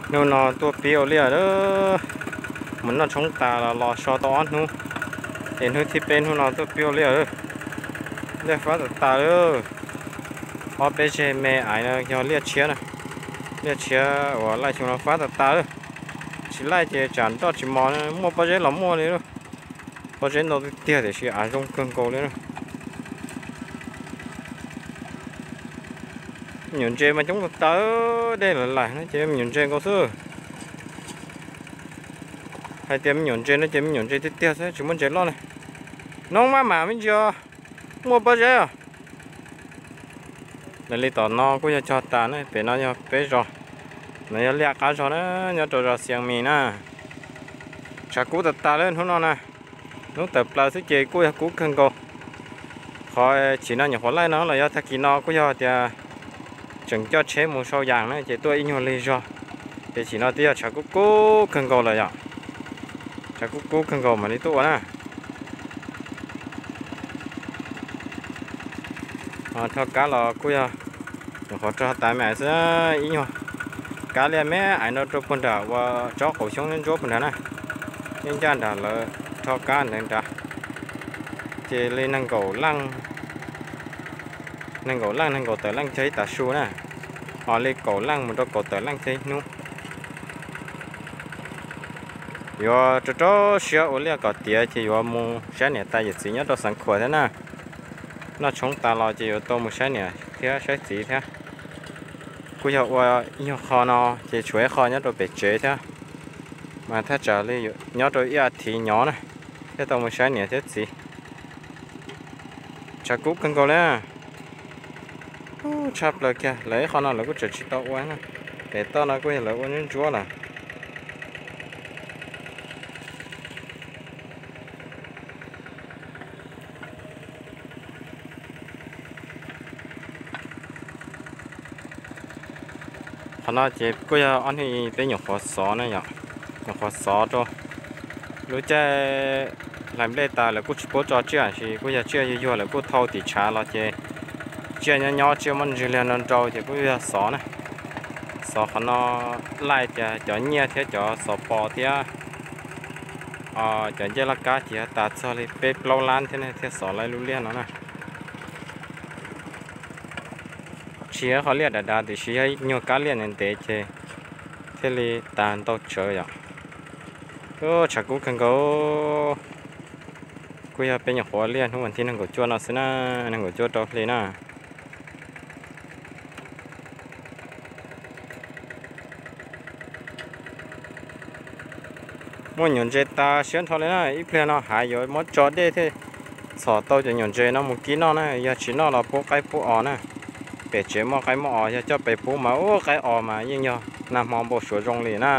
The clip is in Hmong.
Hnub no tuaj pib ua liaj lawm, mus noj tshoob tas los los so tau ob hnub, ces hnub thib peb hnub no tuaj pib ua liaj lawm. Liaj fab tas tas lawm. Ob peb zeg me aiv no yog liaj tshiab na, liaj tshiab uas laij xyoo no fab tas tas lawm. Tsis laij ces tsam nroj tsis mos, muaj pob zeb los muaj li lawm. Pob zeb ntau tiag tiag tiam sis av zoo kawg nkaus li na. Me nyuam ntses mas coob tas tas, dej lawm lais no ces me nyuam ntses nkaus xwb. Hais tias me nyuam ntses no ces me nyuam ntses tiag tiag xwb, tsis muaj ntses loj li. Noob maj mam me ntsis os, muaj pob zeb os. Raws li tom no kuj yog cog tas na, pem no yog peb zos, no yog liaj qab zog na, nyob rau zos Xias Mis na. Tshav kub tas tas lawm hnub no na, hnub tawm plaws xwb ces kuj yog kub kawg nkaus. Qhov chim no nyuam qhuav laij no los yog tag kis no kuj yog tias tseem coj tsheb mus sau yas na ces tuaj ib nyuag lig zog, ces chim no twb yog tshav kub kub kawg nkaus lawm yom. Tshav kub kub kawg nkaus mam li tuaj ua na. Rho kab los kuj yog nyuam qhuav rho tas me aiv xwb, ib nyuag kab liaj me aiv no rau puag nram ua tsob qaum xyoob ntsuab puag nrad na. Yeej ncaj nram lawv rho kab ntawd nrad. Ces li nees nkaum leej, nees nkaum leej nees nkaum tawm leej cog ib tav su na, ho li kaum leej mus rau kaum tawm leej cog ib hnub. Yuav rau rau siab ua liaj kom tiav ces yuav mus saib niam tais yawm txiv nyob rau Xeev Khuam thiab na. Noj tshoob tas los ces yuav tau mus saib niam thiab saib txiv thiab. Kuj yog ua ib nyuag qho no ces tshuav ib qho nyob rau pem tsev thiab, mas thaj tsam li nyob rau ib as thiv nyov na thiaj tau mus saib niam thiab txiv. Tshav kub kawg nkaus li. Tshaj plaws kiag, lawv ib qho no lawv kuj tseem tsis tau ua na. Pem toj no kuj yog lawv ua ntsuab ntsuab lawm. Qhov no ces kuj yog ob hnub peb nyuam qhuav xov na yom, nyuam qhuav xov rau. Lub caij hlais nplej tas lawv kuj tsis pub tso tsiaj, sis kuj yog tsiaj yuag yuag lawv kuj thau tim tshav los ces tsiaj nyob nyob tsiaj muab ntswg liag nrau nrau ces kuj yog xov na. Xov qhov no laij tias cov nyiaj thiab cov xov pos thiab cov ncej laj kab ces yog tas txog li peb plaub lab thiab ne thiaj xov laij lub liaj no na. Tsis yog qhov liaj dav dav tiam sis yog ib nyuag kab liaj ntev ntev ces thiaj li tas ntau tsawv yom. Tshav kub kawg nkaus. Kuj yog peb nyuam qhuav liaj hnub vas thib nees nkaum cuaj no xwb na, nees nkaum cuaj rau hli na. Muaj nyuam ntses tas siab nrho li na, ib pliag no hav yuav muab tso dej thiaj txhom tau cov nyuam ntses no mus kib noj na, yog tsis noj los pub qaib pub os na. Pem tsev muaj qaib muaj os, yog coj pem pub mas ub qaib os mas yeej yog nag hmo npau suav zoo li na.